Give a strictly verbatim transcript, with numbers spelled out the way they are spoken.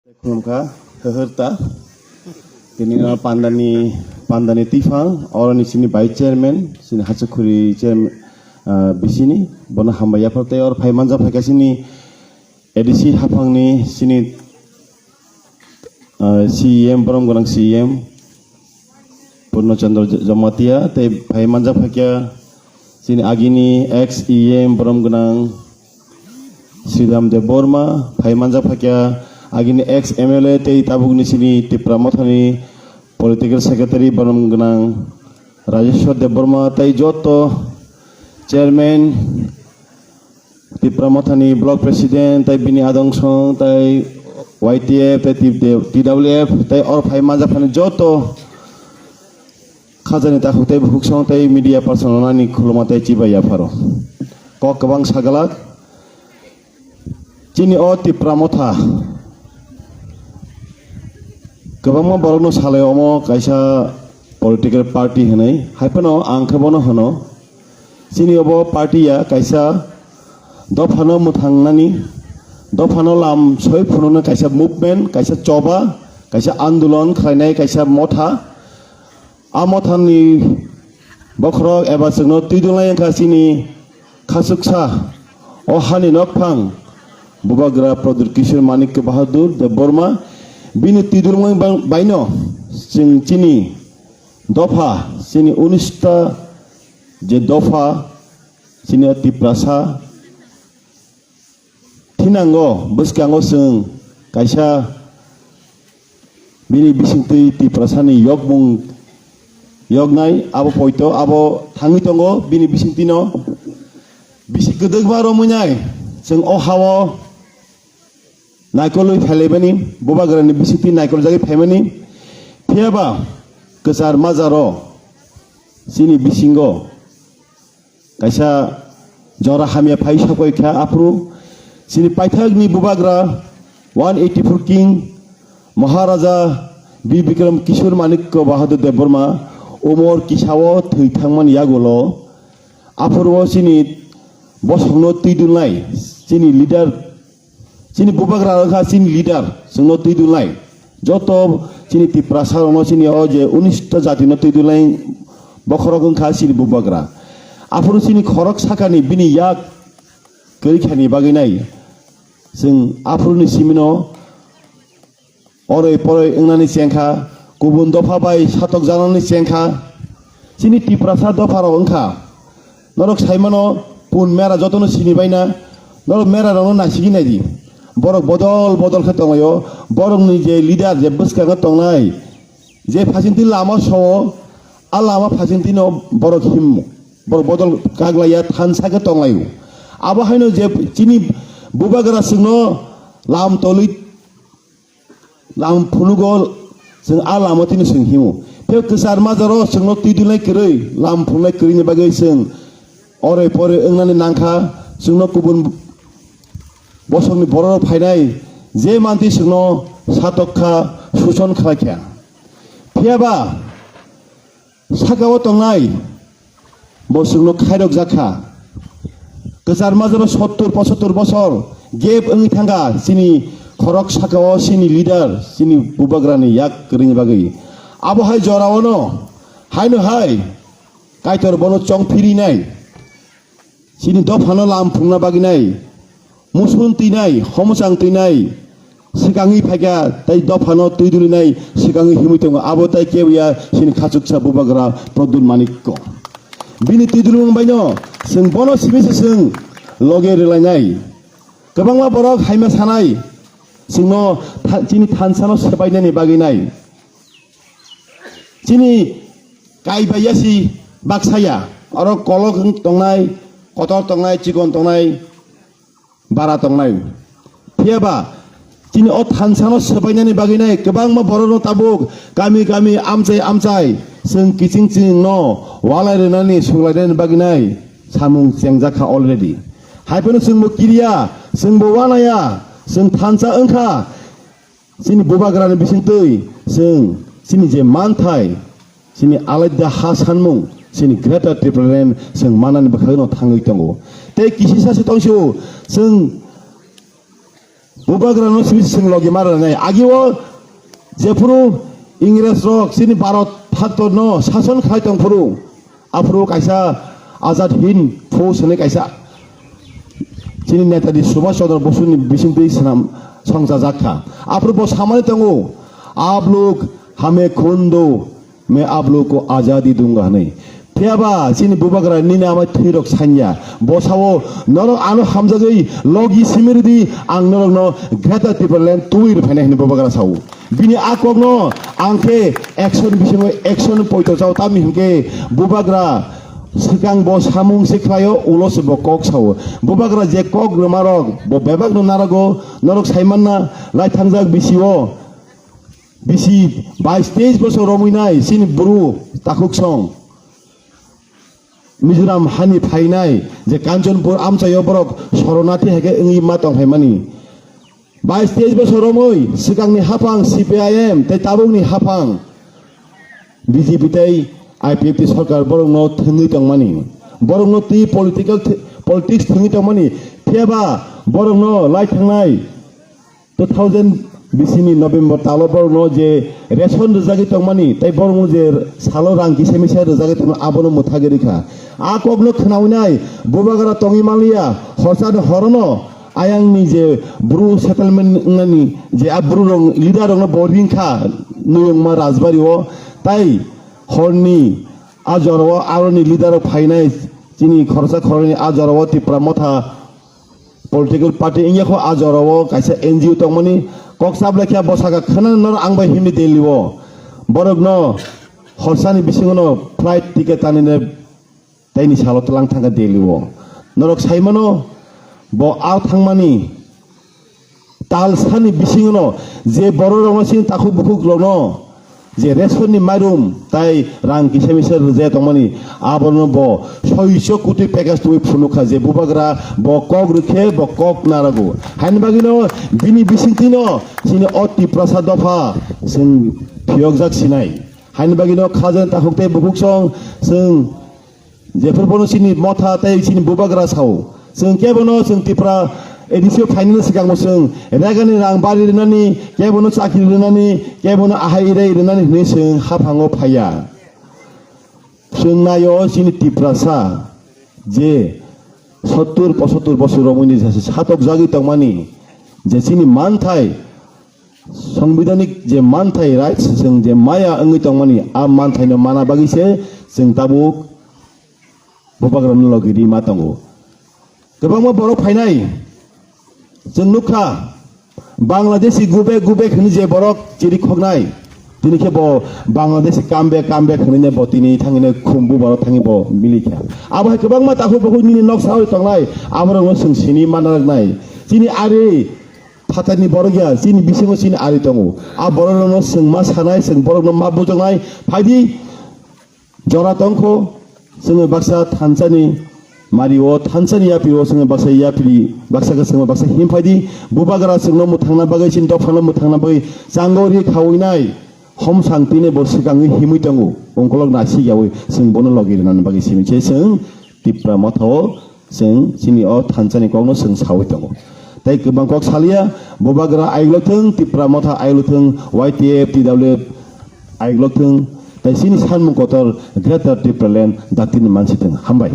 Khulumkha, hwhwrta. Tini o pandani, pandani tifang, oroni chini vice chairman, chini Hachakhuri chairman, ah, bisini, bono hambai yaphar tei or phai manja phaikha chini A D C haphangni chini, ah, C E M, borom gwnang C E M, Purno Chandra J-, Jamatia, tei phai manja phaikha chini agini ex E M, borom gwnang Sridham Debbarma, phai manja phaikha agini ex M L A tei tabukni chini Tipra Mothani political secretary, borom gwnang Rajeshwar Debbarma, tei joto chairman, Tipra Mothani block president, tei bini adong song, tei Y T F, tei T W F, tei or phai manja phani joto khajani takhuk tei bukhuk song tei media person rwnani khuluma tei chibai yapharo. Kok kwbang sagalak. Chini o Tipra Motha kwbangma borokno salai omo kaisa political party hinwi, hai phano ang khe bono hwno, chini obo party ya kaisa dophano mwthangnani, dophano lam soi phunuknani kaisa movement, kaisa choba, kaisa andolon khlainai kaisa motha. A mothani bokhorok eba chwngno twidulnai wngkha chini khachuksa o hani nokphang Bubagra Pradyut Kishore Manikya Bahadur Debbarma. Bini twidulmung bang-, baino chwng chini dopha, chini unis ta je dopha, chini Tiprasa thinango bwskango chwng kaisa bini bisingtwi Tiprasani yokmung yoknai, abo poito, abo thangwi tongo bini bisingtwino. Bisi kwdwkma romwi nai chwng o hao naikolwi phailaimani, Bubagrani bisingtwi naikoljagwi phaimani. Phiyaba kwchar majaro chini bisingo kaisa jora hamya phai sokoi kha aphuru chini paithakni Bubagra one eighty-four King Maharaja Bir Bikram Kishore Manikya Bahadur Debbarma umor kisao thwi thangmani yagulo aphuru o chini bosongno twidulnai chini leader, chini Bubagra wngkha chini leader, chwngno twidulnai. Joto chini Tiprasa rokno chini o je unis ta jatino twidulnai bokhorok wngkha chini Bubagra. Aphuru chini khorok sakani bini yak kwrwi khani bagwi nai. Chwng aphuruni simino oroi poroi wngnani chengkha, kubun dopha bai satokjaknani chengkha. Chini Tiprasa dopharok wngkha. Norok saimano pun mera jotono sini baina, norok mera rokno naisigi naidi. Borok bodol bodol khe tonglaio, borokni je leader je bwskango tongnai, je phasingtwi lama sowo, a lama phasingtwino borok himmo, borok bodol kaglaiya thansa khe tonglaio. Abo haino je chini Bubagra chwngno lam tolwi lam phunugo chwng a lama tini chwng himo. Tei kwchar majaro chwngno twidulnai kwrwi, lam phunuknai kwrwini bagwi chwng oroi poroi wngnani nangkha, chwngno kubun bosongni bororok phainai je mantwi chwngno satok kha, suson khlai kha. Phiyaba saka o tongnai bo chwngno khairok jak kha. Kwchar majra sottor pochottor bosor gap wngwi thangkha chini khorok saka o chini leader, chini Bubagrani yak kwrwini bagwi. Abo hai jora ono haino hai Kaitor bono chong phirinai. Chini dophano lam phungna bagwi nai, musun twi nai, homochang twi nai, swkangwi phaikha tei dophano twi duli nai, swkangwi himwi tongo, abo tai kebo ya chini khachuksa Bubagra Pradyut Manikya. Bini twi dulmung baino chwng bono simi se chwng loge rwlainai. Kwbangma borok haima sanai, chwngno tha-, chini thansano swbainani bagwi nai. Chini kaibai yasi baksa ya, oro kolok wng tongnai, kotor tongnai, chikon tongnai, bara tongnai. Phiyaba chini o thansano swbainani bagwi nai kwbangma borokno tabuk kami kami amchai amchai chwng kiching chingno walai rwnani suklainani bagwi nai samung chengjak kha already. Hai phano chwngbo kiriya, chwngbo wanaya, chwng thansa wngkha. Chini Bubagrani bisingtwi chwng chini je manthai, chini alaida ha sanmung, chini Greater Tipraland chwng manani bwkhakno thangwi tongo. Tei kisisa se tongsiwo, chwng Bubagra no simi sing logi mara nai. Agi o jephuru Ingres rok chini Bharat haktor no sason khai tong phuru, aphuru kaisa Azad Hind Fauj hinwi kaisa chini Netaji Subhash Chandra Bosu ni bisingtwi swnam songchajak kha. Aphuru bo samani tongo, "Aap log hame khoon do, main aap log ko azadi dunga," hinwi. Phiyaba chini Bubagra nini amai thwirok sanya. Bo sao, "Norok ano hamjagwi logi simi rwdi, ang norokno Greater Tipraland twi rwphainai," hinwi Bubagra sao. Bini a kokno ang khe action bisingo action poito chao, tamni hinkhe Bubagra swkang bo samung se khlaio, ulo se bo kok sao. Bubagra je kok rwmarok bo bebakno narago, norok saimanna lai thangjak bisio. Bisi bais teis bosor romwi nai chini bru takhuk song Mizoram hani phainai je Kanchanpur amchaio borok soronati hai khe wngwi ma tongphaimani. Bais teis bosor romwi swkangni haphang C P I M tei tabukni haphang B J P tei I P F T sorkar borokno thwngwi tongmani, borokno twi political th-, politics thwngwi tongmani, phiyaba borokno lai thangnai two thousand bisini November talo borokno je ration rwjagwi tongmani, tei borokno je salo rang kisa misa rwjagwi tongmani, abono mwthagwi rwkha. A kokno khnawi nai Bubagra tongwi manliya, horsani horono ayangni je bru settlement wngnani je a bru rok leader rokno bo ringkha Nuyungma Rajbari o, tai horni a jorao aroni leader rok phainai, chini khoroksa khoroknwi a jorao Tipra Motha political party wngya kho, a jorao kaisa N G O tongmani kok chap laikha, bo saka khna nor ang bai himni Delhi o borokno horsani bisingono flight ticket tanine taini salo tlang thangkha Delhi o. Norok saimano bo a thangmani talsani bisingono je borok rokno chini takhuk bukhuk rokno je ration ni mairum tai rang kisa misa rwjaya tongmani, abono bo soiso koti package twi phunukha je Bubagra bo kok rwkhe bo kok narago. Haini bagwino bini bisingtwino chini o Tiprasa dopha chwng phiyokjak sinai. Haini bagwino khajani takhuk tei bukhuk song chwng Jephuru bono chini Motha tei chini Bubagra sao, chwng kebono chwng Tipra A D C o phainani swkangbo chwng regani rang bari rwnani, kebono chakri rwnani, kebono ahai rei rwnani hwnwi chwng haphango phaiya. Chwng naio chini Tiprasa je sottur pochottur bosor romwini je satokjagwi tongmani, je chini manthai, sangbidhanik je manthai, rights chwng je maya wngwi tongmani, a manthaino mana bagwi se chwng tabuk Bubagrano logi rima tongo. Kwbangma borok phainai, chwng nukha, Bangladeshi gubek gubek hwnwi je borok chiri khoknai, tini khe bo Bangladeshi come back, come back hwnwi bo tini thangwi khumbu borok thangwi bo milikha. Abo hai kwbangma takhuk bukhuk nini noksa oi tongnai, aborokno chwng sini mana rwknai. Chini ari phatarni borok ya, chini bisingo chini ari tongo. A borokno chwng ma sanai, chwng borokno ma bujoknai. Phaidi, jora tongkho, chwngno baksa thansani mario, thansani yaprio chwngno baksa yapri, baksa khe chwngno baksa him phaidi. Bubagra chwngno mwthangna bagwi, chini dophano mwthangna bagwi chango ri khawinai. Homsang tini bo swkangwi himwi tongo, ongkolok nasik yawi chwng bono logi rwnani bagwi simi se chwng Tipra Motha o chwng chini o thansani kokno chwng sawi tongo. Tei kwbang kok saliya, Bubagra ayuklo thwng, Tipra Motha ayuklo thwng, Y T F, T W F ayuklo thwng, tei chini sanmung kotor Greater Tipraland dakti ni mansi thwng. Hambai.